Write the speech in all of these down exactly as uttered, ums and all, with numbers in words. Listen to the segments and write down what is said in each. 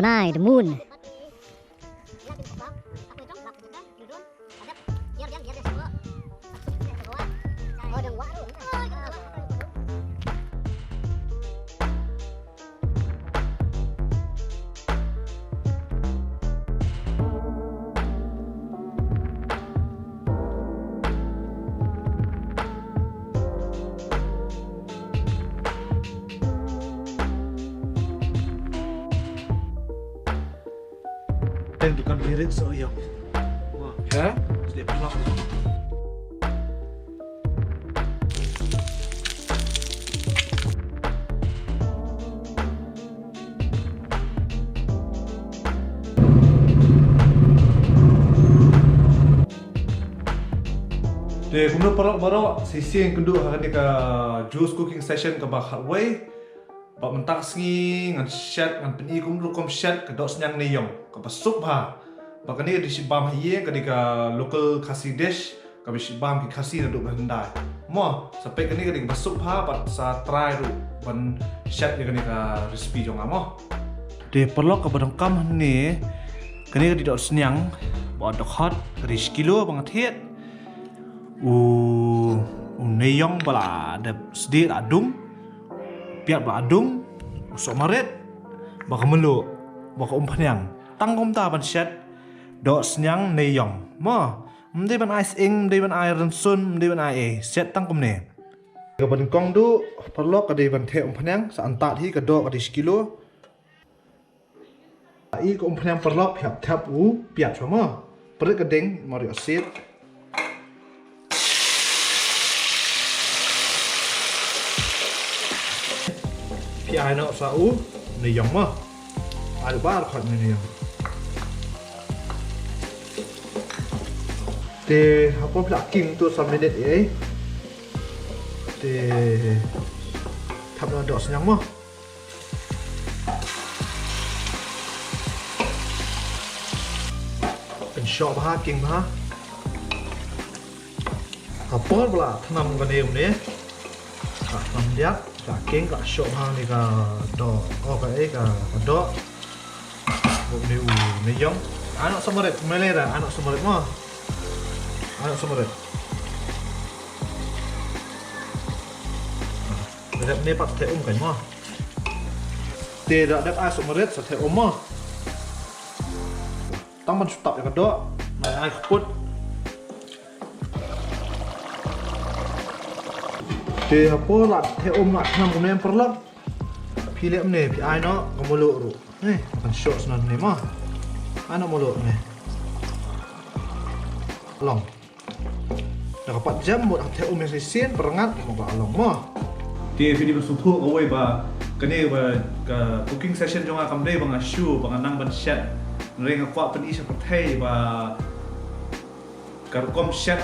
Nai, the moon. Teng dukan birit so yong. Ha? Sdep plak. Te kumno paralok baroh, shisien kynduh ha kane ka juice cooking session kaba khatwei. Ba mynta ka sngi ngan shet, ngan pyni kum rukom shet ka dohsniang neiïong kaba suk bha. Ba kane ka dei shibam ha ïing, ka dei ka local Khasi dish. Kaba shibam ki Khasi naduh ba hyndai. Mo, sa peit kane ka dei kaba suk bha bad sa try ruh ban shet ïa kane ka recipe jong nga mo. Te paralok kaba donkam hangne, kane ka dei dohsniang ba dkhot, ka dei shi kilo ba nga thied. U, u neiïong ba la dep sdieh la dung. Piat ba la dung. U sohmarit. Bad ka mluh. Bad ka umphniang. Tang kumta ban shet dohsniang neiïong. Mo. Ym dei ban ai sying, ym dei ban ai rynsun, ym dei ban ai ei. Shet tang kumne. Kaba nyngkong duh, paralok ka dei ban theh umphniang, sa antad hi ka doh ka dei shi kilo. Ai ka umphniang paralok, phi hap thep u piat shuwa mo. Pyrkhat ka ding, mo ri osit. Phi ai noh sa u neiïong mo. Ai bar khot neiïong. Te hapoh phi la king tu sa minit ei. Te thap na dohsniang mo. Pynshoh bha, king bha. Hapoh ba la thnam kane une. Ka thnam diat, ka king, ka shoh bha ne ka doh. Oh, ka ei, ka, ka doh. Bok ne u neiïong. Ano samarit, melera, ano samarit mo. Ano samarit. Rep ne pat theh um kan mo. Te da dep ai suk marit sa theh um mo. Tang ban shu tap ïa ka doh. Nai ai kput. Te hapoh la theh um la thnam kumne paralok. Phi leh kumne phi ai noh ka mluh ruh. Eh, kan shoh snan ne mo. Ai noh mluh ne. Long. Da ka pat jam mo da ka theh um ïa shisien pyrngat mo ka long mo. Te phi dei ban sngewthuh kawei ba kane ba ka cooking session jong nga kam dei ba nga shu ba nga nang ban shet. Hynrei nga kwah pyni sha pyrthei ba ka rukom shet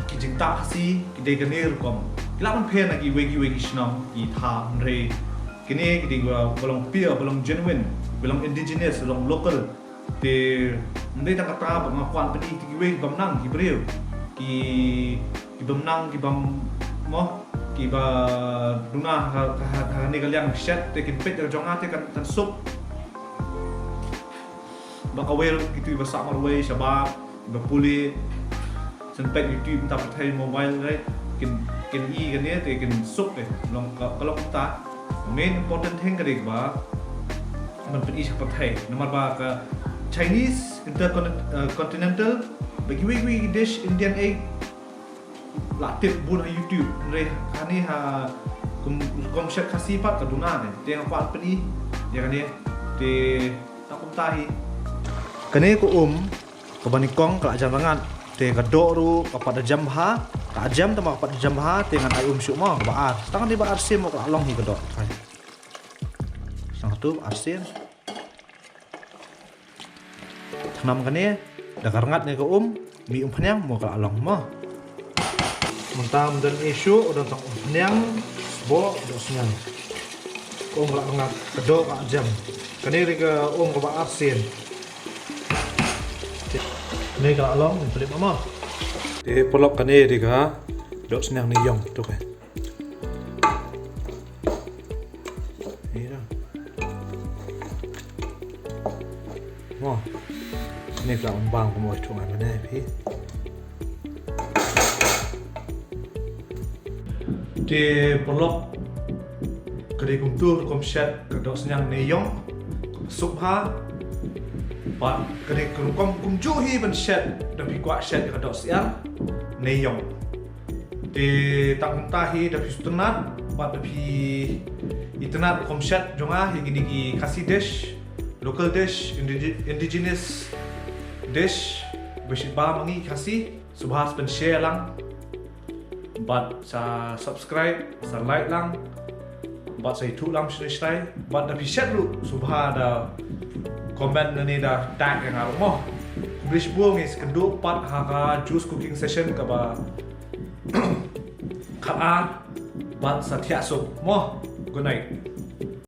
ki jingtah Khasi ki dei kane rukom. Ki lah ban pher na kiwei kiwei ki shnong ki thaw hynrei kine ki dei ba long pure, ba long genuine, ba long indigenous, ba long local. Te ym dei tang kata ba nga kwah pyni ïa kiwei ki bym nang ki briew. Ki, ki bym nang ki bym mo, ki ba duna ha, ha, ha, ha kane ka liang shet te kin peit ïa ka jong nga te kan, kan suk. Ba kawei ruh kito ba sah marwei shabar, ba pule. Shen peit YouTube mynta pyrthei mobile, right? Kin, kin i kane te kin suk te. Long ka, ka long mynta. Main important thing ka dei ba ban pyni sha pyrthei. Namar ba ka Chinese, intercon-, uh, continental, ba kiwei kiwei dish Indian ei la tip bun ha YouTube. Hynrei kane ha kum, kum shet Khasi pat ka duna ne. Te nga kwah pyni ïa kane. Te ta kumta hi. Kane ka um Kaba nyngkong ka la jam rangat. Te ka doh ruh ka pat da jam bha. Ka jam tang ba ka pat da jam bha te ngan ai um shuh mo kaba ar. Tang kane ba ar sien mo ka la long hi ka doh. Tang tu ba ar sien. Tang nam kane da ka rangat ne ka um, mih umphniang mo ka la long mo. Mynta ym don issue, u don tang umphniang, sboh, dohsniang. Ka um ka la rangat, ka doh ka jam. Kane ri ka um kaba ar sien. Kane ka la long, pynlip ma. Te paralok kane ri ka dohsniang ne ïong tu ka. Ni dah. Ni ka ong bang kumno tu ngan ne phi. Te paralok, ka dei kumtu rukom shet ka dohsniang ne ïong, suk bha. Bad ka dei ka rukom kumjuh hi ban shet, da phi kwah shet ka dohsyiar ne ïong. Te tang kumta hi da phi sngewtynnat bad da phi itynnat rukom shet jong nga, hi kine ki Khasi dish, local dish, indige-, indigenous dish, ba shet ba ma ngi Khasi. Sngewbha sa pynshare lang bad sa subscribe, sa like lang bad sa ïathuh lang sha shynrai. Bad da phi shet ruh sngewbha da comment ne da tag ïa nga ruh mo. Khublei shibun, ngin sa ïakynduh pat ha ka Juice Cooking Session kaba khatar bad sa thiah suk mo. Good night.